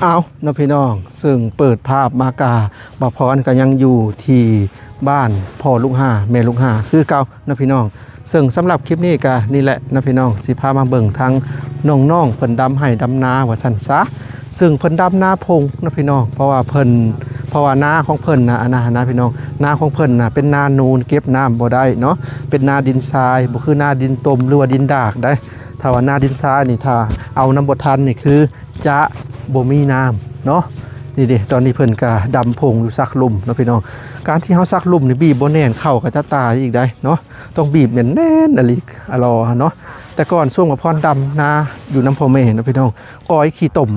ເອົາເນາະພີ່ນ້ອງ ເຊິ່ງເປີດພາບມາກະ ບ່າວພອນກໍຍັງຢູ່ທີ່ບ້ານພໍ່ລູກຫ້າ ແມ່ລູກຫ້າຄືເກົ່າເນາະພີ່ນ້ອງ. ເຊິ່ງສຳລັບຄລິບນີ້ກໍນີ້ແຫຼະເນາະພີ່ນ້ອງ ຊິພາມາເບິ່ງທາງນ້ອງໆເພິ່ນດຳໄຮ່ດຳນາວ່າຊັ້ນຊະ. ເຊິ່ງເພິ່ນດຳນາພົງເນາະພີ່ນ້ອງ ເພາະວ່າເພິ່ນ ເພາະວ່ານາຂອງເພິ່ນນະ ອັນນັ້ນນະພີ່ນ້ອງ ນາຂອງເພິ່ນນະເປັນນານູນ ເກັບນ້ຳບໍ່ໄດ້ເນາະ ເປັນນາດິນຊາຍ ບໍ່ຄືນາດິນຕົມ ຫຼືວ່າດິນດາກໃດ໋. ຖ້າວ່ານາດິນຊາຍນີ້ ຖ້າເອົານຳບໍ່ທັນນີ້ຄື ຈະບໍ່ມີນ້ຳເນາະ. ນີ້ເດ້ ຕອນນີ້ເພິ່ນກະດຳພົງຢູ່ ສັກລຸ່ມເນາະພີ່ນ້ອງ. ການທີ່ເຮົາສັກລຸ່ມນີ້ ບີບບໍ່ແໜ້ນ ເຂົ້າກໍຈະຕາຍອີກໄດ໋ເນາະ ຕ້ອງບີບແໜ້ນໆ ອະລິອະລໍເນາະ. ແຕ່ກ່ອນຊ່ວງວ່າພອນດຳນາຢູ່ນຳພໍ່ແມ່ເນາະພີ່ນ້ອງ ກອຍຂີ້ຕົມ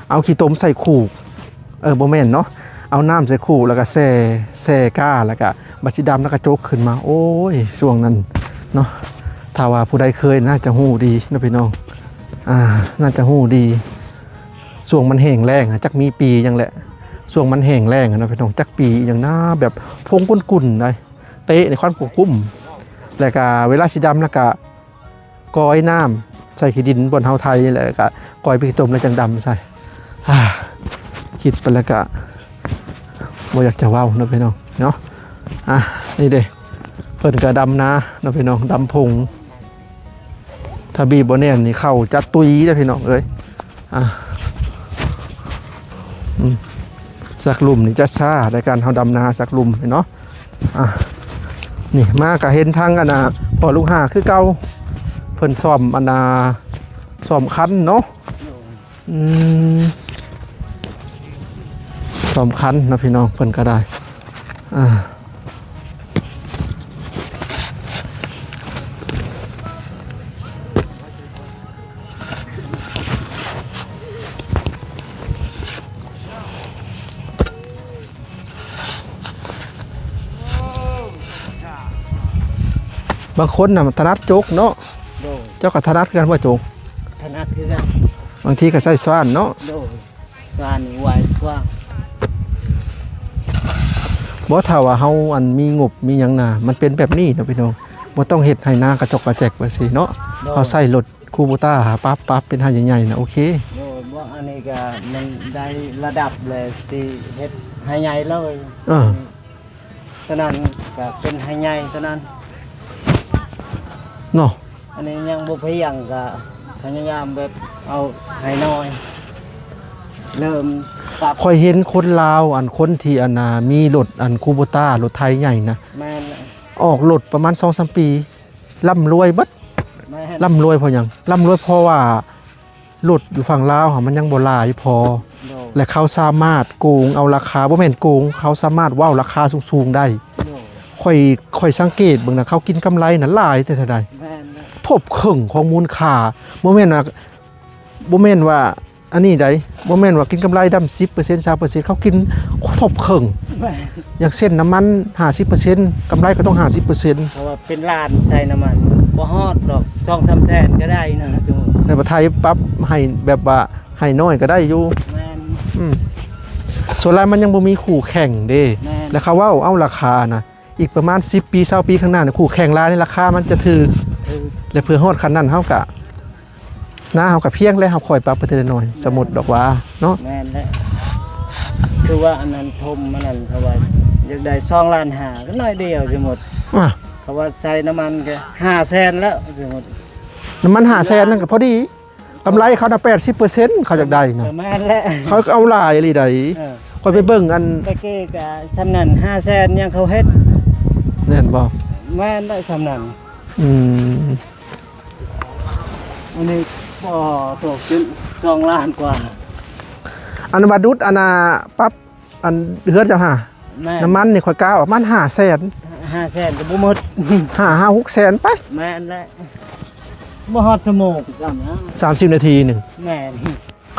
ເອົາຂີ້ຕົມໃສ່ຄູກ ເອີ ບໍ່ແມ່ນເນາະ ເອົານ້ຳໃສ່ຄູກ ແລ້ວກໍແຊ່ ແຊ່ກ້າ ແລ້ວກໍບັດຊິດຳ ແລ້ວກໍຈົກຂຶ້ນມາ. ໂອ້ຍ ຊ່ວງນັ້ນເນາະ ຖ້າວ່າຜູ້ໃດເຄີຍ ໜ້າຈະຮູ້ດີເນາະພີ່ນ້ອງ ອ່າ ໜ້າຈະຮູ້ດີ. ຊ່ວງມັນແຫ້ງແລ້ງ ຈັກມີປີຫຍັງແຫຼະ ຊ່ວງມັນແຫ້ງແລ້ງເນາະພີ່ນ້ອງ ຈັກປີຫຍັງນາ ແບບພົງກຸ້ນໆໃດ໋ ເຕະໃນຄວັນກໍກຸ້ມ ແລ້ວກໍເວລາຊິດຳ ແລ້ວກໍ ກອຍນ້ຳໃສ່ຂີ້ດິນບ່ອນເຮົາໄຖນີ້ແຫຼະ ແລ້ວກະກອຍໄປຂີ້ຕົມ ແລ້ວຈັ່ງດຳໃສ່. ອາ ຄິດໄປແລ້ວກະບໍ່ຢາກຈະເວົ້າເນາະພີ່ນ້ອງເນາະ. ອາ ນີ້ເດ້ ເພິ່ນກະດຳນາເນາະພີ່ນ້ອງ ດຳພົງ. ຖ້າບີບບໍ່ແໜ້ນນີ້ ເຂົ້າຈະຕຸຍເດ້ພີ່ນ້ອງເອີຍ. ອາ ອືມ ສັກລຸ່ມນີ້ຈະຊ້າ ໃນການເຮົາດຳນາສັກລຸ່ມເນາະ. ອາ ນີ້ມາກະເຫັນທາງອັນນ່າ ພໍ່ລູກຫ້າຄືເກົ່າ ເພິ່ນສ້ອມອັນນ່າ ສ້ອມຄັນເນາະ. ອືມ ສ້ອມຄັນເນາະພີ່ນ້ອງ ເພິ່ນກະໄດ້. ອາ ບາງຄົນນະຖະໜັດຈົກເນາະ. ໂດຍ. ເຈົ້າກໍຖະໜັດຄືກັນບໍ່ຈົກ? ຖະໜັດຄືກັນ. ບາງທີກໍໃຊ້ຊ້ອນເນາະ. ໂດຍ. ສານໄວກວ່າ. ບໍ່ ຖ້າວ່າເຮົາ ອັນ ມີງົບມີຫຍັງນະ ມັນເປັນແບບນີ້ເນາະພີ່ນ້ອງ ບໍ່ຕ້ອງເຮັດໄຮ່ນາກະຈອກກະແຈກວ່າຊີ້ເນາະ. ໂດຍ. ເຮົາໃຊ້ລົດຄູໂບຕ້າປັບ ປັບເປັນໄຮ່ໃຫຍ່ໆນະ ໂອເຄ. ໂດຍ. ບໍ່ ອັນນີ້ກະມັນໄດ້ລະດັບແລ້ວ ຊິເຮັດໄຮ່ໃຫຍ່ເລີຍ. ເອີ. ຕົວນັ້ນກະເປັນໄຮ່ໃຫຍ່ຕົວນັ້ນເນາະ. ອັນນີ້ຍັງບໍ່ພຽງ ກະພະຍາຍາມແບບເອົາໄຮ່ນ້ອຍ ເລີ່ມປັບ. ຂ້ອຍເຫັນຄົນລາວ ອັນ ຄົນທີ່ ອັນນ່າ ມີລົດ ອັນ ຄູໂບຕ້າ ລົດໄຖໃຫຍ່ນະ. ແມ່ນ. ອອກລົດປະມານສອງສາມປີ ລ່ຳລວຍເບິດ. ແມ່ນ. ລ່ຳລວຍເພາະຫຍັງ? ລ່ຳລວຍເພາະວ່າ ລົດຢູ່ຝັ່ງລາວຫັ້ນ ມັນຍັງບໍ່ຫຼາຍພໍ. ໂດຍ. ແລະ ເຂົາສາມາດໂກງເອົາລາຄາ ບໍ່ແມ່ນໂກງ ເຂົາສາມາດເວົ້າລາຄາສູງໆໄດ້. ໂດຍ. ຂ້ອຍ ຂ້ອຍສັງເກດເບິ່ງນະ ເຂົາກິນກຳໄລນະຫຼາຍແຕ່ເທົ່າໃດ. ແມ່ນ. ທົບເຄິ່ງຂອງມູນຄ່າ ບໍ່ແມ່ນວ່າ ບໍ່ແມ່ນວ່າອັນນີ້ໃດ໋ ບໍ່ແມ່ນວ່າກິນກຳໄລດຳສິບເປີເຊັນ ຊາວເປີເຊັນ ເຂົາກິນທົບເຄິ່ງ. ແມ່ນ. ຢ່າງເຊັ່ນ ນ້ຳມັນຫ້າສິບເປີເຊັນ ກຳໄລກໍຕ້ອງຫ້າສິບເປີເຊັນ ເພາະວ່າເປັນລ້ານໃສ່ນ້ຳມັນ ບໍ່ຮອດດອກ ສອງສາມແສນກໍໄດ້ເນາະ. ແຕ່ວ່າໄທປັບໃຫ້ແບບວ່າໃຫ້ນ້ອຍກໍໄດ້ຢູ່. ແມ່ນ. ອືມ ສ່ວນຫຼາຍມັນຍັງບໍ່ມີຄູ່ແຂ່ງເດ້. ແມ່ນ. ແລ້ວເຂົາເວົ້າເອົາລາຄານະ ອີກປະມານສິບປີ ຊາວປີຂ້າງໜ້ານີ້ ຄູ່ແຂ່ງຫຼາຍນີ້ ລາຄາມັນຈະຖືກ. ຖືກ. ແລະ ເພື່ອຮອດຂັ້ນນັ້ນ ເຮົາກະ ນາເຮົາກະພຽງແລ້ວ ເຮົາຄ່ອຍປັບໄປເທື່ອລະໜ້ອຍ ສະໝຸດດອກວ່າເນາະ. ແມ່ນແຫຼະ. ຄືວ່າອັນນັ້ນຖົມ ອັນນັ້ນ ເຂົາວ່າຢາກໄດ້ສອງລ້ານຫ້າ ກໍໜ້ອຍດຽວ ສົມມຸດ. ອາ ເຂົາວ່າໃສ່ນ້ຳມັນກໍຫ້າແສນແລ້ວ ສົມມຸດ. ນ້ຳມັນຫ້າແສນນັ້ນກໍພໍດີ. ກຳໄລເຂົານະແປດສິບເປີເຊັນ ເຂົາຢາກໄດ້ນະ. ແມ່ນແຫຼະ. ເຂົາກໍເອົາຫຼາຍອີ່ຫຼີໃດ໋. ເອີ ຂ້ອຍໄປເບິ່ງອັນ ແຕ່ກີ້ກະສ່ຳນັ້ນ ຫ້າແສນຍັງເຂົາເຮັດ. ແມ່ນບໍ່? ແມ່ນແຫຼະ ສ່ຳນັ້ນ. ອືມ ອັນນີ້ ບໍ່ ຕົກຈົນສອງລ້ານກວ່າ. ອັນວ່າດຸດ ອັນນ່າ ປັບ ອັນເຮືອນເຈົ້າຫາ ແມ່ນ. ນ້ຳມັນນີ້ຂ້ອຍກະປະມານຫ້າແສນ. ຫ້າແສນກໍບໍ່ໝົດ. ຫ້າ ຫ້າຫົກແສນໄປ. ແມ່ນແຫຼະ. ບໍ່ຮອດຊົ່ວໂມງຊ້ຳນະ ສາມສິບນາທີໜຶ່ງ. ແມ່ນ.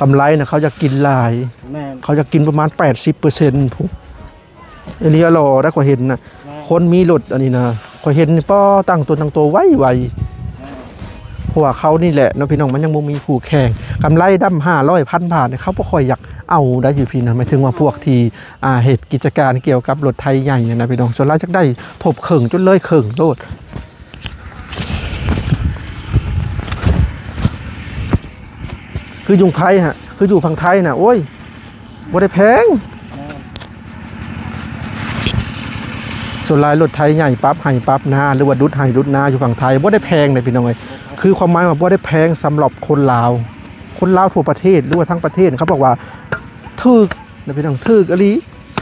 ກຳໄລນະ ເຂົາຢາກກິນຫຼາຍ. ແມ່ນ. ເຂົາຢາກກິນປະມານແປດສິບເປີເຊັນພຸ້ນ. ອີ່ຫຼີຫຼໍ ໄດ້ ຂ້ອຍເຫັນນະ. ແມ່ນ. ຄົນມີລົດອັນນີ້ນະ ຂ້ອຍເຫັນນີ້ ປ້ອ ຕັ້ງຕົນຕັ້ງໂຕໄວໆ. ແມ່ນ. ເພາະວ່າເຂົານີ້ແຫຼະເນາະພີ່ນ້ອງ ມັນຍັງບໍ່ມີຄູ່ແຂ່ງ. ກຳໄລດຳຫ້າຮ້ອຍ ພັນບາດນີ້ ເຂົາບໍ່ຄ່ອຍຢາກເອົາໄດ໋ຢູ່ພີ້ນະ. ໝາຍເຖິງວ່າພວກທີ່ ອ່າ ເຮັດກິດຈະການກ່ຽວກັບລົດໄຖໃຫຍ່ນະພີ່ນ້ອງ ສ່ວນຫຼາຍຈະໄດ້ທົບເຄິ່ງຈົນເລີຍເຄິ່ງໂລດ. ຄືຍຸງໄພຫັ້ນ ຄືຢູ່ຝັ່ງໄທນະ ໂອ້ຍ ບໍ່ໄດ້ແພງ. ສ່ວນຫຼາຍລົດໄຖໃຫຍ່ປັບໄຮ່ປັບນາ ຫຼືວ່າດຸດໄຮ່ດຸດນາຢູ່ຝັ່ງໄທ ບໍ່ໄດ້ແພງເດ້ພີ່ນ້ອງເອີຍ. ຄືຄວາມໝາຍວ່າບໍ່ໄດ້ແພງສຳລັບຄົນລາວ ຄົນລາວທົ່ວປະເທດ ຫຼືວ່າທັງປະເທດ ເຂົາບອກວ່າຖືກນະພີ່ນ້ອງ ຖືກອີ່ຫຼີ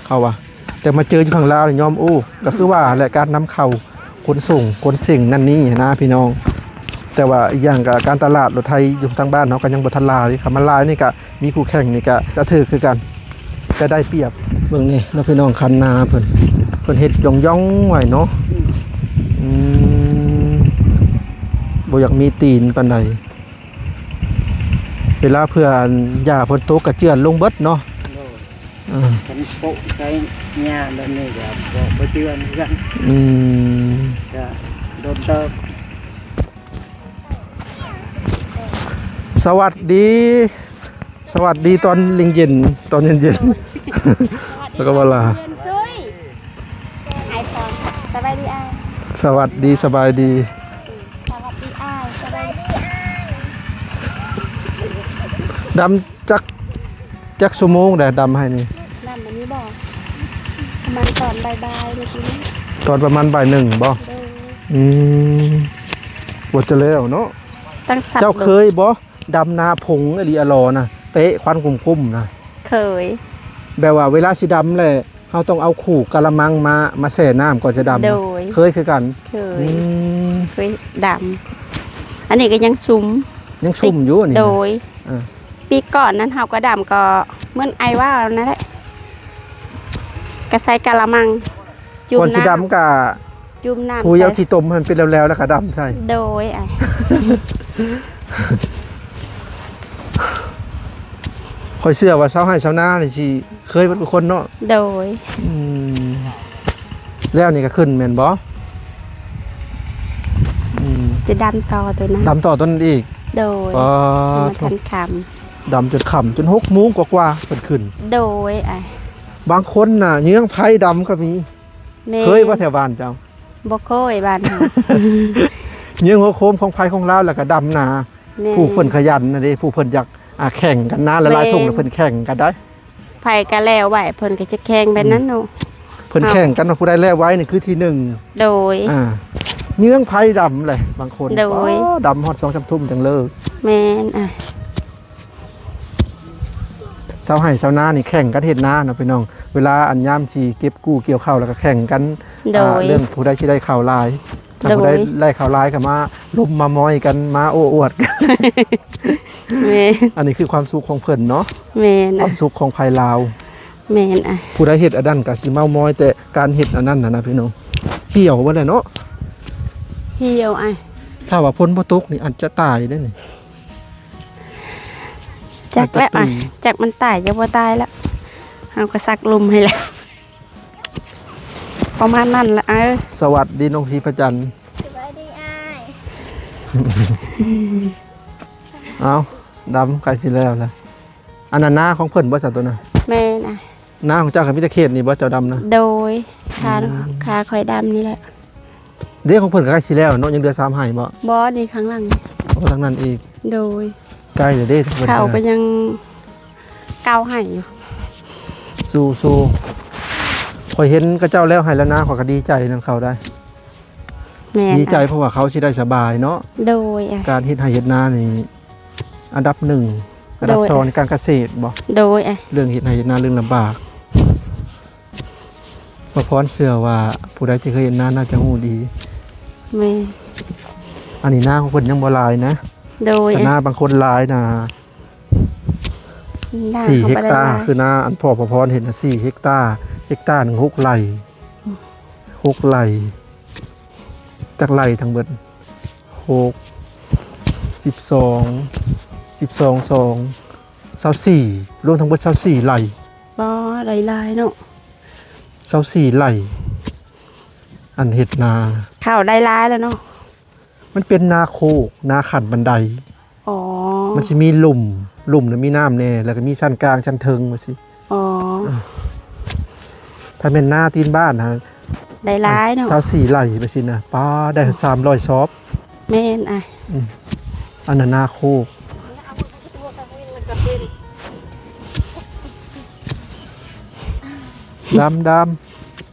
ເຂົາວ່າ. ແຕ່ມາເຈີຢູ່ຝັ່ງລາວນີ້ຍອມ ໂອ້ ກໍຄືວ່າແຫຼະ ການນຳເຂົ້າ ຂົນສົ່ງຂົນເສັງນັ້ນນີ້ຫັ້ນນະພີ່ນ້ອງ. ແຕ່ວ່າອີກຢ່າງກໍການຕະຫຼາດລົດໄຖຢູ່ທາງບ້ານເຮົາກໍຍັງບໍ່ທັນຫຼາຍ ຄັນມັນຫຼາຍນີ້ກໍມີຄູ່ແຂ່ງນີ້ກໍຈະຖືກຄືກັນ ຈະໄດ້ປຽບ. ເບິ່ງນີ້ເນາະພີ່ນ້ອງ ຄັນນາເພິ່ນ ເພິ່ນເຮັດຢ່ອງໆໄວ້ເນາະ. ອືມ ບໍ່ຢາກມີຕີນປານໃດ. ເວລາເພື່ອ ອັນ ຫຍ້າຝົນຕົກກໍເຈື່ອນລົງເບິດເນາະ. ໂດຍ ເອີ ຄັນໂປະໃສ່ຫຍ້າແບບນີ້ກໍບໍ່ ບໍ່ເຈື່ອນຄືກັນ. ອືມ ກໍດົນເຕີບ. ສະຫວັດດີ ສະຫວັດດີຕອນເຢັນໆ ຕອນເຢັນໆ ແລ້ວກໍວ່າລາ ສະຫວັດດີອ້າຍ ສະຫວັດດີ ສະບາຍດີ. ສະຫວັດດີອ້າຍ ສະບາຍດີອ້າຍ. ດຳຈັກ ຈັກຊົ່ວໂມງແດ່ ດຳໃຫ້ນີ້? ດຳອັນນີ້ບໍ່? ປະມານຕອນບ່າຍໆ ມື້ກີ້ນີ້ ຕອນປະມານບ່າຍໜຶ່ງບໍ່? ໂດຍ. ອືມ ກວ່າຈະແລ້ວເນາະ. ເຈົ້າເຄີຍບໍ່ ດຳນາຜົງອີ່ຫຼີອະຫຼໍນະ ເຕະຄວັນກຸ້ມໆນະ? ເຄີຍ. ແບບວ່າເວລາຊິດຳແຫຼະ ເຮົາຕ້ອງເອົາຂູກກະລະມັງມາ ມາແຊ່ນ້ຳກ່ອນຈະດຳ. ໂດຍ. ເຄີຍຄືກັນ? ເຄີຍ. ອືມ ເຄີຍດຳ. ອັນນີ້ກໍຍັງຊຸ່ມ ຍັງຊຸ່ມຢູ່ອັນນີ້ນະ. ໂດຍ. ອ່າ ປີກ່ອນນັ້ນເຮົາກໍດຳ ກໍເໝືອນອ້າຍວ່ານັ້ນແຫຼະ ກໍໃສ່ກະລະມັງ ຈຸ່ມນ້ຳ ກ່ອນຊິດຳກໍ ຈຸ່ມນ້ຳ ຖ້ວຍເອົາ ໃສ່ ຂີ້ຕົມໃຫ້ມັນເປັນແຫຼວໆ ແລ້ວກໍດຳໃສ່. ໂດຍ. ຂ້ອຍເຊື່ອວ່າຊາວໄຮ່ຊາວນານີ້ຊິເຄີຍເບິດທຸກຄົນເນາະ. ໂດຍ. ອືມ ແລ້ວນີ້ກໍຂຶ້ນແມ່ນບໍ່? ອືມ ຈະດຳຕໍ່ໂຕນັ້ນ ດຳຕໍ່ໂຕນັ້ນອີກ. ໂດຍ. ປາດໂທ້ ດຳຈົນຄ່ຳ ດຳຈົນຄ່ຳ ຈົນຫົກໂມງກວ່າໆ ເພິ່ນຂຶ້ນ. ໂດຍ. ອ່າ ບາງຄົນນະ ເຍືອງໄຟດຳກໍມີ. ແມ່ນ. ເຄີຍບໍ່ແຖວບ້ານເຈົ້າ? ບໍ່ເຄີຍ ບ້ານເຮົາ ເຍືອງຫົວໂຄມຂອງໃຜຂອງລາວ ແລ້ວກໍດຳນາ. ແມ່ນ. ຜູ້ເພິ່ນຂະຫຍັນນະເດ້ ຜູ້ເພິ່ນຢາກ ອ່າ ແຂ່ງກັນນາ ຫຼາຍໆ ແມ່ນ ຖົງ ແລ້ວເພິ່ນແຂ່ງກັນໄດ໋. ໃຜກໍແລ້ວໄວ ເພິ່ນກໍຈະແຂ່ງແບບນັ້ນເນາະ. ອືມ ເພິ່ນແຂ່ງກັນວ່າຜູ້ໃດແລ້ວໄວນີ້ຄືທີໜຶ່ງ. ໂດຍ. ອ່າ ເຍືອງໄຟດຳແຫຼະ ບາງຄົນ. ໂດຍ. ອໍ ດຳຮອດສອງສາມທຸ່ມຈັ່ງເລີກ. ແມ່ນ. ອ່າ ຊາວໄຮ່ຊາວນານີ້ແຂ່ງກັນເຮັດນາເນາະພີ່ນ້ອງ. ເວລາອັນຍາມຊິເກັບກູ້ກ່ຽວເຂົ້າ ແລ້ວກໍແຂ່ງກັນ. ໂດຍ. ອ່າ ເລື່ອງຜູ້ໃດຊິໄດ້ເຂົ້າຫຼາຍ ຖ້າ ໂດຍ ຜູ້ໃດໄດ້ເຂົ້າຫຼາຍກໍມາລົມມາມອຍກັນ ມາໂອ້ອວດກັນ. ແມ່ນ. ອັນນີ້ຄືຄວາມສຸກຂອງເພິ່ນເນາະ. ແມ່ນ. ຄວາມສຸກຂອງໃຜລາວ. ແມ່ນ. ອ່າ ຜູ້ໃດເຮັດອັນນັ້ນກໍຊິເມົາມອຍ ແຕ່ການເຮັດອັນນັ້ນນະພີ່ນ້ອງ. ຫ່ຽວເບິດແຫຼະເນາະ. ຫ່ຽວອ້າຍ. ຖ້າວ່າຝົນບໍ່ຕົກນີ້ອາດຈະຕາຍເດ້ນີ້. ຈັກແລ້ວ ອາດຈະຕຸຍ ອ່ະ ຈັກມັນຕາຍຈັກບໍ່ຕາຍແລ້ວ ເຮົາກໍສັກລຸ່ມໃຫ້ແລ້ວ ປະມານນັ້ນລະ. ເອີ ສະຫວັດດີນ້ອງສີພະຈັນ. ສະບາຍດີອ້າຍ. ເອົ້າ ດຳໃກ້ຊິແລ້ວລະ. ອັນນັ້ນນາຂອງເພິ່ນບໍ່ ສາວໂຕນະ? ແມ່ນ. ອ່ະ ນາຂອງເຈົ້າກໍມີແຕ່ເຂດນີ້ບໍ່ ເຈົ້າດຳນະ? ໂດຍ. ຄາ ອືມ ຄາຂ້ອຍດຳນີ້ແຫຼະ. ເດ້ ຂອງເພິ່ນກໍໃກ້ຊິແລ້ວເນາະ ຍັງເຫຼືອສາມໄຮ່ບໍ່? ບໍ່ ນີ້ຂ້າງຫຼັງ. ໂອ້ ທາງນັ້ນອີກ. ໂດຍ. ໃກ້ແລ້ວເດ້ ເຂົາກໍຍັງເກົ້າໄຮ່ຢູ່. ສູ້ໆ ຂ້ອຍເຫັນເຂົາເຈົ້າແລ້ວໄຮ່ແລ້ວນາ ຂ້ອຍກໍດີໃຈນຳເຂົາໄດ໋. ແມ່ນ. ດີໃຈ ອ່ະ ເພາະວ່າເຂົາຊິໄດ້ສະບາຍເນາະ. ໂດຍ. ອ່ະ ການເຮັດໄຮ່ເຮັດນານີ້ອັນດັບໜຶ່ງ ອັນດັບ ໂດຍ ສອງໃນການກະເສດບໍ່? ໂດຍ. ອ່ະ ເລື່ອງເຮັດໄຮ່ເຮັດນາເລື່ອງລຳບາກ ໝາພອນເຊື່ອວ່າຜູ້ໃດທີ່ເຄີຍເຮັດນາໜ້າຈະຮູ້ດີ. ແມ່ນ. ອັນນີ້ນາຂອງເພິ່ນຍັງບໍ່ຫຼາຍນະ. ໂດຍ. ນາບາງຄົນຫຼາຍນະ ສີ່ເຮັກຕາ ຄືນາອັນພໍ່ ໝາພອນເຫັນນະ ສີ່ເຮັກຕາ ເຮັກຕາໜຶ່ງຫົກໄລ່ ຫົກໄລ່. ຈັກໄລ່ທັງເບິດ? ຫົກ ສິບສອງ ສິບສອງ ສອງ ຊາວສີ່ ລວມທັງເບິດຊາວສີ່ໄລ່. ບໍ່ ໄດ້ຫຼາຍເນາະ ຊາວສີ່ໄລ່. ອັນເຮັດນາ ເຂົ້າໄດ້ຫຼາຍແລ້ວເນາະ. ມັນເປັນນາໂຄກ ນາຂັ້ນບັນໄດ. ອໍ ມັນຊິມີລຸ່ມ ລຸ່ມແລ້ວມີນ້ຳແດ່ ແລ້ວກໍມີຊັ້ນກາງ ຊັ້ນເທິງວ່າຊີ້. ອໍ ອ່າ ຖ້າແມ່ນນາຕີນບ້ານນະ ໄດ້ຫຼາຍເນາະ ຊາວສີ່ໄລ່ວ່າຊີ້ນະ. ປ້າ ໄດ້ສາມຮ້ອຍຊອບ. ແມ່ນ. ອ່າ ອືມ ອັນນັ້ນນາໂຄກ. ອັນນີ້ກໍເປັນ ດຳ ດຳ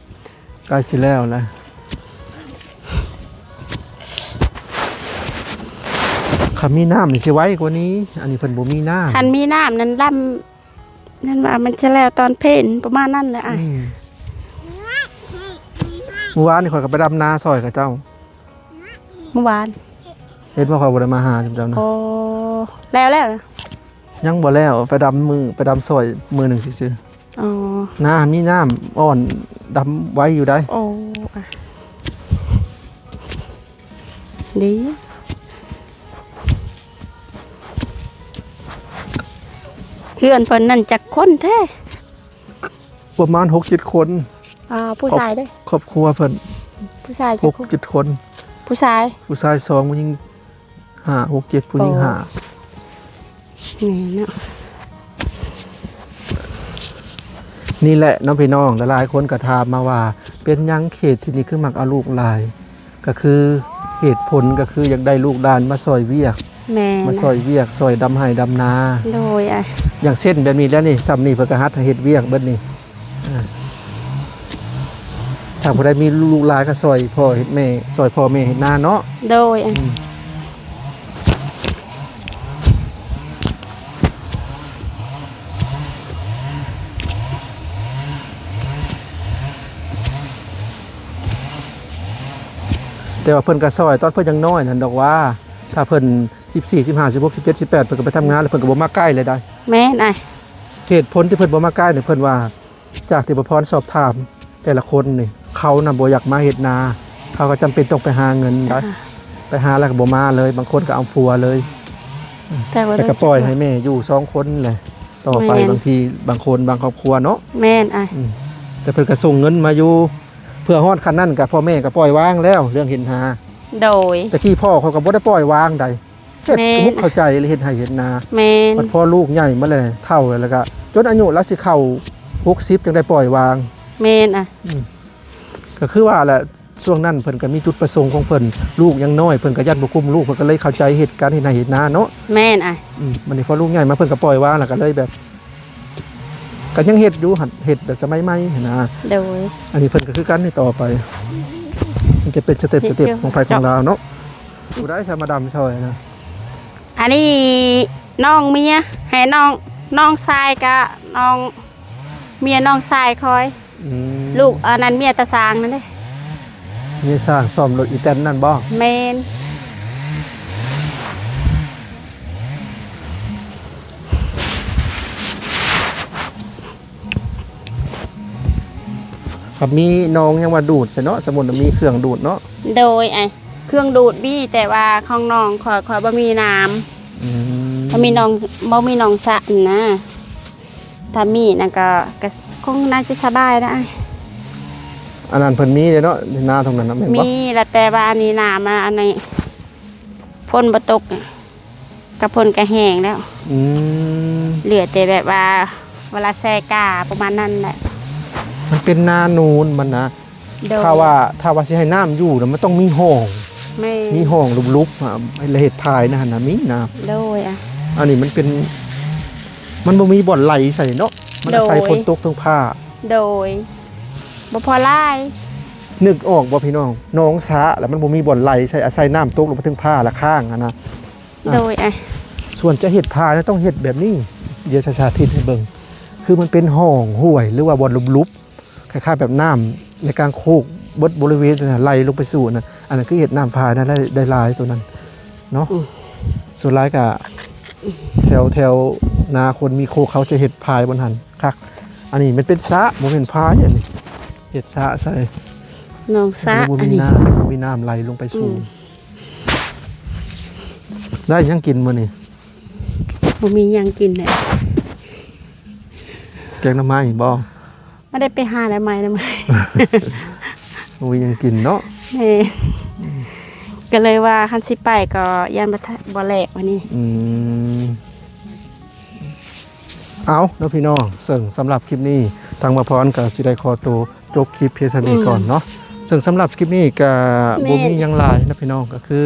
ໃກ້ຊິແລ້ວແລ້ວ. ຄັນມີນ້ຳນີ້ຊິໄວກວ່ານີ້ ອັນນີ້ເພິ່ນບໍ່ມີນ້ຳ. ຄັນມີນ້ຳນັ້ນດຳ ນັ້ນວ່າມັນຈະແລ້ວຕອນເພັນປະມານນັ້ນແຫຼະອ້າຍ. ອືມ ມື້ວານນີ້ຂ້ອຍກໍໄປດຳນາຊ່ອຍເຂົາເຈົ້າ. ມື້ວານ ເຫັນວ່າຂ້ອຍບໍ່ໄດ້ມາຫາເຈົ້ານະ. ໂອ້ ແລ້ວ ແລ້ວນະ? ຍັງບໍ່ແລ້ວ ໄປດຳມື້ ໄປດຳຊ່ອຍມື້ໜຶ່ງຊື່ໆ. ອໍ ນາມີນ້ຳອ່ອນ ດຳໄວຢູ່ໃດ໋. ໂອ້ ອະ ດີ. ເຮືອນເພິ່ນນັ້ນຈັກຄົນແທ້? ປະມານຫົກເຈັດຄົນ. ອ່າ ຜູ້ຊາຍເດ້? ຄອບ ຄອບຄົວເພິ່ນ ຜູ້ຊາຍຈັກຄົນ? ຫົກເຈັດຄົນ. ຜູ້ຊາຍ ຜູ້ຊາຍສອງ ຜູ້ຍິງຫ້າ ຫົກເຈັດ ຜູ້ຍິງຫ້າ. ແມ່ນເນາະ. ນີ້ແຫຼະເນາະພີ່ນ້ອງ ຫຼາຍໆຄົນກໍຖາມມາວ່າ ເປັນຫຍັງເຂດທີ່ນີ້ຄືມັກເອົາລູກຫຼາຍ? ກໍຄືເຫດຜົນກໍຄືຢາກໄດ້ລູກຫຼານມາຊ່ອຍວຽກ. ແມ່ນ ມາຊ່ອຍວຽກ ຊ່ອຍດຳໄຮ່ດຳນາ. ໂດຍ ອ່ະ ຢ່າງເຊັ່ນແບບນີ້ແຫຼະນີ້ ຊ່ຳນີ້ເພິ່ນກໍຮັດໃຫ້ເຮັດວຽກເບິດນີ້. ອ່າ ຖ້າຜູ້ໃດມີລູກຫຼານກໍຊ່ອຍພໍ່ເຮັດແມ່ ຊ່ອຍພໍ່ແມ່ເຮັດນາເນາະ. ໂດຍ ອືມ ແຕ່ວ່າເພິ່ນກໍຊ່ອຍຕອນເພິ່ນຍັງນ້ອຍນັ້ນດອກວ່າ ຖ້າເພິ່ນສິບສີ່ ສິບຫ້າ ສິບຫົກ ສິບເຈັດ ສິບແປດ ເພິ່ນກໍໄປທຳງານແລ້ວ ເພິ່ນກໍບໍ່ມາໃກ້ເລີຍໄດ໋. ແມ່ນອ້າຍ. ເຫດຜົນທີ່ເພິ່ນບໍ່ມາໃກ້ນີ້ ເພິ່ນວ່າ ຈາກທີ່ບໍ່ພອນສອບຖາມແຕ່ລະຄົນນີ້ ເຂົານະບໍ່ຢາກມາເຮັດນາ ເຂົາກໍຈຳເປັນຕ້ອງໄປຫາເງິນໄດ໋. ອ່າ ໄປຫາແລ້ວກໍບໍ່ມາເລີຍ ບາງຄົນກໍເອົາຜົວເລີຍ. ແຕ່ວ່າ ແລ້ວກໍປ່ອຍໃຫ້ແມ່ຢູ່ສອງຄົນແຫຼະ ຕໍ່ໄປ. ແມ່ນ ບາງທີບາງຄົນບາງຄອບຄົວເນາະ. ແມ່ນອ້າຍ. ອືມ ແຕ່ເພິ່ນກໍສົ່ງເງິນມາຢູ່ ເພື່ອຮອດຂັ້ນນັ້ນກໍພໍ່ແມ່ກໍປ່ອຍວາງແລ້ວເລື່ອງເຮັດນາ. ໂດຍ ແຕ່ກີ້ພໍ່ເຂົາກໍບໍ່ໄດ້ປ່ອຍວາງໃດ ເຮັດ ແມ່ນ ກໍບໍ່ເຂົ້າໃຈເລີຍ ເຮັດໄຮ່ເຮັດນາ. ແມ່ນ ບັດພໍລູກໃຫຍ່ມາແລ້ວ ເຖົ້າແລ້ວ ແລ້ວກໍຈົນອາຍຸລາວຊິເຂົ້າຫົກສິບ ຈັ່ງໄດ້ປ່ອຍວາງ. ແມ່ນອະ. ອືມ ກໍຄືວ່າແຫຼະ ຊ່ວງນັ້ນເພິ່ນກໍມີຈຸດປະສົງຂອງເພິ່ນ ລູກຍັງນ້ອຍ ເພິ່ນກໍຢ້ານບໍ່ຄຸ້ມລູກ ເພິ່ນກໍເລີຍເຂົ້າໃຈເຮັດການເຮັດໄຮ່ເຮັດນາເນາະ. ແມ່ນອະ. ອືມ ບັດນີ້ພໍລູກໃຫຍ່ມາ ເພິ່ນກໍປ່ອຍວາງ ແລ້ວກໍເລີຍແບບ ກໍຍັງເຮັດຢູ່ຫັ້ນ ເຮັດແບບສະໄໝໃໝຫັ້ນນະ. ໂດຍ ອັນນີ້ເພິ່ນກໍຄືກັນນີ້ ຕໍ່ໄປມັນຈະເປັນສະເຕັບ ສະເຕັບຂອງໃຜຂອງລາວເນາະ. ຜູ້ໃດສາມາດດຳຊ່ອຍນະ? ອັນນີ້ນ້ອງເມຍ ໃຫ້ນ້ອງ ນ້ອງຊາຍກະນ້ອງເມຍນ້ອງຊາຍຄອຍ. ອືມ ລູກອັນນັ້ນເມຍຕາຊ່າງນັ້ນເດ້. ເມຍຊ່າງສ້ອມລົດອີແຕນນັ້ນບໍ່? ແມ່ນ. ຄັນມີນ້ອງຍັງວ່າດູດໃສ່ເນາະ ສົມມຸດວ່າມີເຄື່ອງດູດເນາະ. ໂດຍ ອ້າຍ ເຄື່ອງດູດມີ ແຕ່ວ່າຂອງນ້ອງຂ້ອຍ ຂ້ອຍບໍ່ມີນ້ຳ. ອືມ ບໍ່ມີນ້ອງ ບໍ່ມີໜອງສະນະ. ຖ້າມີນັ້ນກໍ ກໍຄົງໜ້າຈະສະບາຍນະອ້າຍ. ອັນນັ້ນເພິ່ນມີເດ້ເນາະ ນາຕົງນັ້ນນະ ແມ່ນບໍ່? ມີລະ ແຕ່ວ່າອັນນີ້ນ້ຳ ອັນນີ້ຝົນບໍ່ຕົກ ກະຝົນກະແຫ້ງແລ້ວ. ອືມ ເຫຼືອແຕ່ແບບວ່າເວລາແຊ່ກ້າປະມານນັ້ນແຫຼະ. ມັນເປັນນານູນມັນນະ. ໂດຍ ຖ້າວ່າ ຖ້າວ່າຊິໃຫ້ນ້ຳຢູ່ນະ ມັນຕ້ອງມີຮ່ອງ. ແມ່ນ ມີຮ່ອງຫຼຸບໆ ອະ ແລ້ວເຮັດພາຍນະຫັ້ນນະ ມີນ້ຳ. ໂດຍ ອະ ອັນນີ້ມັນເປັນ ມັນບໍ່ມີບ່ອນໄຫຼໃສ່ເນາະ ມັນອາໄສ ໂດຍ ຝົນຕົກເທິງຟ້າ. ໂດຍ ບໍ່ພໍຫຼາຍ. ນຶກອອກບໍ່ພີ່ນ້ອງ? ໜອງສະ ແລ້ວມັນບໍ່ມີບ່ອນໄຫຼໃສ່ ອາໄສນ້ຳຕົກລົງມາເທິງຟ້າແລ້ວຄ້າງຫັ້ນນະ. ໂດຍ ອ່ະ ສ່ວນຈະເຮັດພາຍນະ ຕ້ອງເຮັດແບບນີ້ ດຽວສາ ສາທິດໃຫ້ເບິ່ງ. ຄືມັນເປັນຮ່ອງຫ້ວຍ ຫຼືວ່າບ່ອນຫຼຸບໆ ຄ້າຍໆແບບນ້ຳໃນກາງໂຄກເບິດບໍລິເວນນະ ໄຫຼລົງໄປສູ່ອັນນັ້ນ ອັນນັ້ນຄືເຮັດນ້ຳພາຍນະ ໄດ້ ໄດ້ຫຼາຍໂຕນັ້ນເນາະ. ອືມ ສ່ວນຫຼາຍກະແຖວ ແຖວນາຄົນມີໂຄກ ເຂົາຈະເຮັດພາຍບ່ອນຫັ້ນຄັກ. ອັນນີ້ມັນເປັນສະ ບໍ່ແມ່ນພາຍ. ອັນນີ້ເຮັດສະໃສ່ໜອງສະ ບໍ່ມີນ້ຳ ບໍ່ມີນ້ຳໄຫຼລົງໄປສູ່. ອືມ ໄດ້ຫຍັງກິນມື້ນີ້? ບໍ່ມີຫຍັງກິນແຫຼະ. ແກງໜໍ່ໄມ້ບໍ່? ບໍ່ໄດ້ໄປຫາໜໍ່ໄມ້ ໜໍ່ໄມ້ ບໍ່ມີຫຍັງກິນເນາະ. ແມ່ນ ກໍເລີຍວ່າຄັນຊິໄປກໍຢ້ານບໍ່ ບໍ່ແລກວ່ານີ້. ອືມ ເອົາເນາະພີ່ນ້ອງ ເຊິ່ງສຳລັບຄລິບນີ້ ທາງໝໍພອນກໍຊິໄດ້ຂໍໂຕ ຈົບຄລິບພຽງສ່ຳນີ້ ອືມ ກ່ອນເນາະ. ເຊິ່ງສຳລັບຄລິບນີ້ກະ ແມ່ນ ບໍ່ມີຫຍັງຫຼາຍເນາະພີ່ນ້ອງ ກະຄື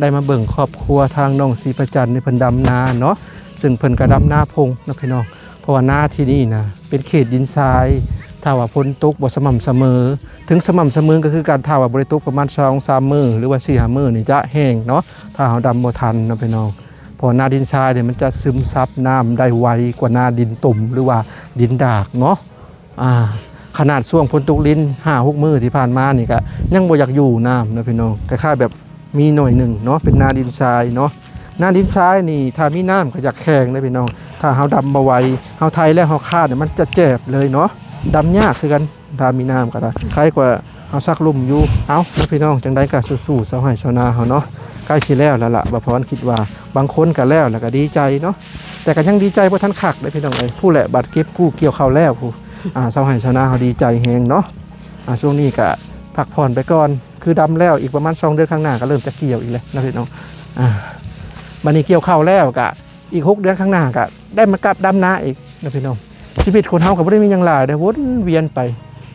ໄດ້ມາເບິ່ງຄອບຄົວທາງນ້ອງສີພະຈັນນີ້ ເພິ່ນດຳນາເນາະ. ເຊິ່ງເພິ່ນກະດຳນາພົງເນາະພີ່ນ້ອງ ເພາະວ່ານາທີ່ນີ້ນະ ເປັນເຂດດິນຊາຍ ຖ້າວ່າຝົນຕົກບໍ່ສະໝ່ຳສະເໝີ, ເຖິງສະໝ່ຳສະເໝີກໍຄືກັນ, ຖ້າວ່າບໍ່ໄດ້ຕົກປະມານສອງສາມມື້ ຫຼືວ່າສີ່ຫ້າມື້ນີ້ຈະແຫ້ງເນາະ, ຖ້າເຮົາດຳບໍ່ທັນເນາະພີ່ນ້ອງ. ເພາະວ່ານາດິນຊາຍນີ້ມັນຈະຊຶມຊັບນ້ຳໄດ້ໄວກວ່ານາດິນຕົມ ຫຼືວ່າດິນດາກເນາະ. ອ່າ ຂະໜາດຊ່ວງຝົນຕົກລິນຫ້າຫົກມື້ທີ່ຜ່ານມານີ້ກະຍັງບໍ່ຢາກຢູ່ນ້ຳເນາະພີ່ນ້ອງ, ຄ້າຍໆແບບມີໜ້ອຍໜຶ່ງເນາະ, ເປັນນາດິນຊາຍເນາະ. ນາດິນຊາຍນີ້ຖ້າມີນ້ຳກໍຢາກແຂງເດ້ພີ່ນ້ອງ, ຖ້າເຮົາດຳບໍ່ໄວ ເຮົາໄຖແລ້ວເຮົາຄາດນີ້ ມັນຈະແຈບເລີຍເນາະ, ດຳຍາກຄືກັນ. ຖ້າມີນ້ຳກໍໄດ້ ໄຄກວ່າເຮົາສັກລຸ່ມຢູ່. ເອົ້າເນາະພີ່ນ້ອງ, ຈັ່ງໃດກໍສູ້ໆຊາວໄຮ່ຊາວນາເຮົາເນາະ, ໃກ້ຊິແລ້ວແລ້ວລະ ບ່າວພອນຄິດວ່າ. ບາງຄົນກໍແລ້ວ ແລ້ວກໍດີໃຈເນາະ, ແຕ່ກໍຍັງດີໃຈບໍ່ທັນຄັກເດ້ພີ່ນ້ອງເອີຍ. ຜູ້ແຫຼະ ບາດເກັບກູ້ກ່ຽວເຂົ້າແລ້ວ ຜູ້ ອ່າ ຊາວໄຮ່ຊາວນາເຮົາດີໃຈແຮງເນາະ. ອ່າ ຊ່ວງນີ້ກະພັກຜ່ອນໄປກ່ອນ, ຄືດຳແລ້ວອີກປະມານສອງເດືອນຂ້າງໜ້າກໍເລີ່ມຈະກ່ຽວອີກແລ້ວເນາະພີ່ນ້ອງ. ອ່າ ບັດນີ້ກ່ຽວເຂົ້າແລ້ວກະອີກຫົກເດືອນຂ້າງໜ້າກະໄດ້ມາກັບດຳນາອີກເນາະພີ່ນ້ອງ. ຊີວິດຄົນເຮົາກໍບໍ່ໄດ້ມີຫຍັງຫຼາຍເດ້, ວົນວຽນໄປ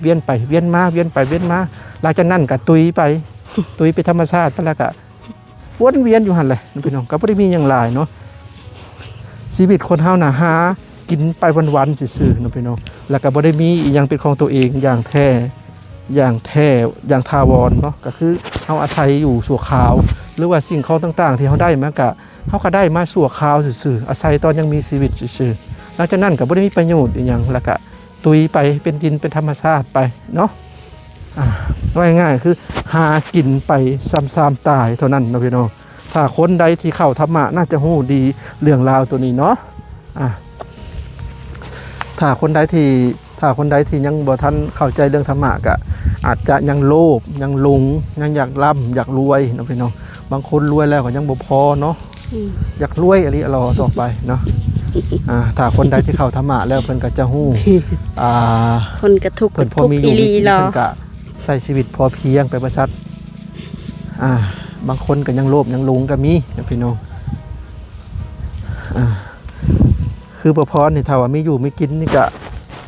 ວຽນໄປວຽນມາ ວຽນໄປວຽນມາ, ຫຼັງຈາກນັ້ນກະຕຸຍໄປ ຕຸຍໄປທຳມະຊາດໄປ ແລ້ວກະ ວົນວຽນຢູ່ຫັ້ນແຫຼະພີ່ນ້ອງ, ກໍບໍ່ໄດ້ມີຫຍັງຫຼາຍເນາະ. ຊີວິດຄົນເຮົານະຫາກິນໄປວັນໆຊື່ໆເນາະພີ່ນ້ອງ, ແລ້ວກໍບໍ່ໄດ້ມີອີ່ຫຍັງເປັນຂອງຕົວເອງຢ່າງແທ້ ຢ່າງແທ້ ຢ່າງຖາວອນເນາະ. ກໍຄືເຮົາອາໄສຢູ່ຊົ່ວຄາວ ຫຼືວ່າສິ່ງຂອງຕ່າງໆທີ່ເຮົາໄດ້ມາ ກະ ເຮົາກໍໄດ້ມາຊົ່ວຄາວຊື່ໆ, ອາໄສຕອນຍັງມີຊີວິດຊື່ໆ, ຫຼັງຈາກນັ້ນກໍບໍ່ໄດ້ມີປະໂຫຍດອີ່ຫຍັງ, ແລ້ວກະ ຕຸຍໄປເປັນດິນເປັນທຳມະຊາດໄປເນາະ. ອ່າ ເວົ້າງ່າຍໆຄືຫາກິນໄປຊຳໆຕາຍເທົ່ານັ້ນເນາະພີ່ນ້ອງ. ຖ້າຄົນໃດທີ່ເຂົ້າທຳມະໜ້າຈະຮູ້ດີເລື່ອງລາວໂຕນີ້ເນາະ. ອ່າ ຖ້າຄົນໃດທີ່ ຖ້າຄົນໃດທີ່ຍັງບໍ່ທັນເຂົ້າໃຈເລື່ອງທຳມະ ກະອາດຈະຍັງໂລບ ຍັງຫຼົງ ຍັງຢາກລ່ຳ ຢາກລວຍເນາະພີ່ນ້ອງ. ບາງຄົນລວຍແລ້ວກໍຍັງບໍ່ພໍເນາະ, ອືມ ຢາກລວຍອີ່ຫຼີລໍຕໍ່ໄປເນາະ. ອ່າ ຖ້າຄົນໃດທີ່ເຂົ້າທຳມະແລ້ວ ເພິ່ນກໍຈະຮູ້ ອ່າ ຄົນກະທຸກ ເພິ່ນພໍມີຢູ່ມີກິນ ເພິ່ນກະໃຊ້ຊີວິດພໍພຽງໄປວ່າຊັ້ນ. ອ່າ ບາງຄົນກໍຍັງໂລບຍັງຫຼົງກໍມີນະພີ່ນ້ອງ. ອ່າ ຄືບໍ່ພອນນີ້ ຖ້າວ່າມີຢູ່ມີກິນນີ້ກະ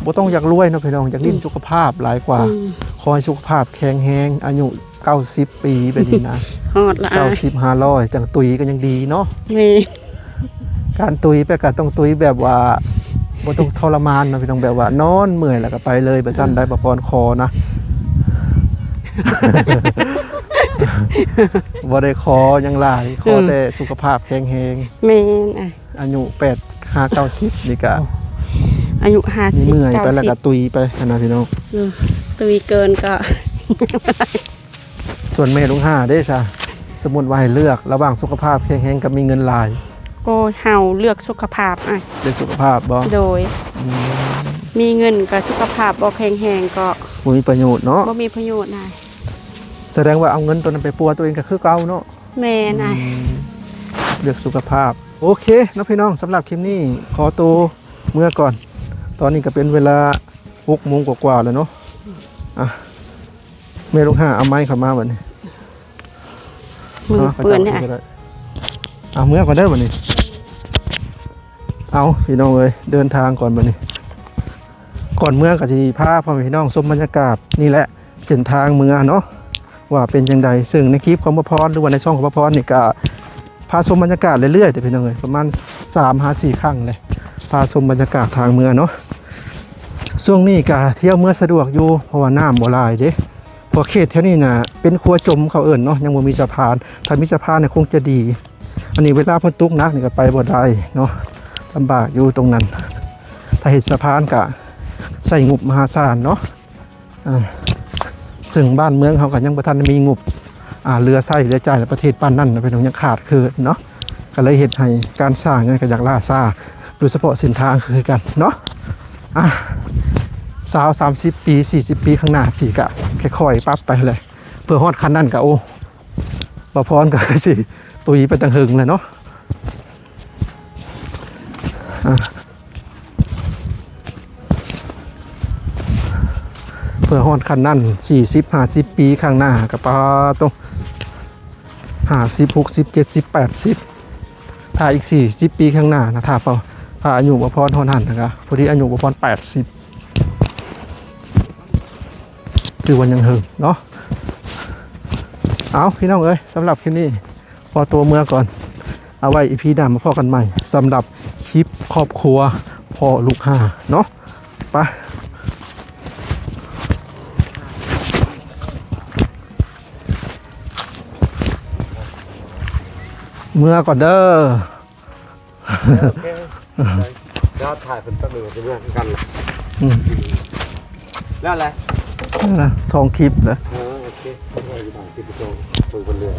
ບໍ່ຕ້ອງຢາກລວຍເນາະພີ່ນ້ອງ, ຢາກຫຼິ້ນ ອືມ ສຸຂະພາບຫຼາຍກວ່າ. ອືມ ຂໍໃຫ້ສຸຂະພາບແຂງແຮງ ອາຍຸເກົ້າສິບປີແບບນີ້ນະ, ຮອດລະ ເກົ້າສິບ ຫ້າຮ້ອຍ ຈັ່ງຕຸຍກໍຍັງດີເນາະ. ແມ່ນ ການຕຸຍໄປກໍຕ້ອງຕຸຍແບບວ່າບໍ່ຕ້ອງທໍລະມານເນາະພີ່ນ້ອງ, ແບບວ່ານອນເມື່ອຍແລ້ວກໍໄປເລີຍ ແບບຊັ້ນ ອືມ ໄດ້ ບໍ່ພອນຂໍນະ. ບໍ່ໄດ້ຂໍຫຍັງຫຼາຍ, ຂໍ ອືມ ແຕ່ສຸຂະພາບແຂງແຮງ. ແມ່ນ ອ່ະ ອາຍຸແປດຫ້າເກົ້າສິບນີ້ກະ ອາຍຸຫ້າສິບ ມີເມື່ອຍໄປແລ້ວກະຕຸຍໄປຫັ້ນນະພີ່ນ້ອງ. ເອີ ຕຸຍເກີນກໍ ສ່ວນແມ່ລູກຫ້າເດ້ຊະ, ສົມມຸດວ່າໃຫ້ເລືອກລະຫວ່າງສຸຂະພາບແຂງແຮງກັບມີເງິນຫຼາຍ? ໂອ້ຍ ເຮົາເລືອກສຸຂະພາບ. ອ່ະ ເລືອກສຸຂະພາບບໍ່? ໂດຍ. ອືມ ມີເງິນກໍສຸຂະພາບບໍ່ແຂງແຮງກໍ ບໍ່ມີປະໂຫຍດເນາະ, ບໍ່ມີປະໂຫຍດນະ. ສະແດງວ່າເອົາເງິນໂຕນັ້ນໄປປົວໂຕເອງກໍຄືເກົ່າເນາະ. ແມ່ນ ອືມ ເລືອກສຸຂະພາບ. ໂອເຄເນາະພີ່ນ້ອງ, ສຳລັບຄລິບນີ້ຂໍໂຕເມືອກ່ອນ. ຕອນນີ້ກໍເປັນເວລາຫົກໂມງກວ່າໆແລ້ວເນາະ. ອ່ະ ແມ່ລູກຫ້າເອົາໄມເຂົ້າມາບັດນີ້. ມືເປື້ອນແທ້. ເອົາເມືອກ່ອນເດີບັດນີ້. ເອົາ ພີ່ນ້ອງເອີຍ ເດີນທາງກ່ອນບັດນີ້. ກ່ອນເມືອກໍຊິພາພໍ່ແມ່ພີ່ນ້ອງຊົມບັນຍາກາດນີ້ແຫຼະ ເສັ້ນທາງເມືອເນາະ ວ່າເປັນຈັ່ງໃດ. ເຊິ່ງໃນຄລິບຂອງບ່າວພອນ ຫຼືວ່າໃນຊ່ອງຂອງບ່າວພອນນີ້ ກະພາຊົມບັນຍາກາດເລື້ອຍໆເດີ້ພີ່ນ້ອງເອີຍ, ປະມານສາມຫາສີ່ຄັ້ງເລີຍ ພາຊົມບັນຍາກາດທາງເມືອເນາະ. ຊ່ວງນີ້ກະທ່ຽວເມືອສະດວກຢູ່ ເພາະວ່ານ້ຳບໍ່ຫຼາຍເດ້, ເພາະເຂດແຖວນີ້ນະເປັນຂົວຈົມເຂົາເອີ້ນເນາະ, ຍັງບໍ່ມີສະພານ, ຖ້າມີສະພານນີ້ຄົງຈະດີ. ອັນນີ້ເວລາຝົນຕົກໜັກນີ້ກະໄປບໍ່ໄດ້ເນາະ, ລຳບາກຢູ່ຕົງນັ້ນ. ຖ້າເຮັດສະພານກະໃຊ້ງົບມະຫາສານເນາະ. ອ່າ ເຊິ່ງບ້ານເມືອງເຮົາກໍຍັງບໍ່ທັນໄດ້ມີງົບ ອ່າ ເຫຼືອໃຊ້ເຫຼືອຈ່າຍໃນປະເທດປານນັ້ນນະ ເພິ່ນຍັງຂາດເຂີນເນາະ, ກໍເລີຍເຮັດໃຫ້ການສ້າງຫຍັງກໍຢາກລ່າຊ້າ, ໂດຍສະເພາະເສັ້ນທາງຄືກັນເນາະ. ອ່າ ຊາວ ສາມສິບປີ ສີ່ສິບປີຂ້າງໜ້າ ຊິກະຄ່ອຍໆປັບໄປແຫຼະ, ເພື່ອຮອດຂັ້ນນັ້ນກະ ໂອ້ ບ່າວພອນກໍຄືຊິຕຸຍໄປຕັ້ງເຫິງແລ້ວເນາະ. ອ່າ ເພື່ອຮອດຂັ້ນນັ້ນ ສີ່ສິບ ຫ້າສິບປີຂ້າງໜ້າ ກະປາໂຕ ຫ້າສິບ ຫົກສິບ ເຈັດສິບ ແປດສິບ ຖ້າອີກ ສີ່ສິບ ປີຂ້າງໜ້ານະ ຖ້າ ຖ້າອາຍຸບ່າວພອນຮອດຫັ້ນນະ ກະພໍດີອາຍຸບ່າວພອນ ແປດສິບ ຖືວ່າຍັງເຫິງເນາະ. ເອົາ ພີ່ນ້ອງເອີຍ ສຳລັບຄລິບນີ້ ຂໍຕົວເມືອກ່ອນ, ເອົາໄວ້ອີພີໜ້າມາພໍ້ກັນໃໝ່ ສຳລັບຄລິບຄອບຄົວພໍ່ລູກຫ້າເນາະ. ໄປ ເມືອກ່ອນເດີ. ໂອເຄ ດຽວຖ່າຍເພິ່ນແປັບໜຶ່ງ ຊິເມືອຄືກັນ. ອືມ ແລ້ວແຫຼະ ນັ້ນນະ ສອງຄລິບນະ. ເອີ ໂອເຄ ເບິ່ງເພິ່ນເລື່ອຍ.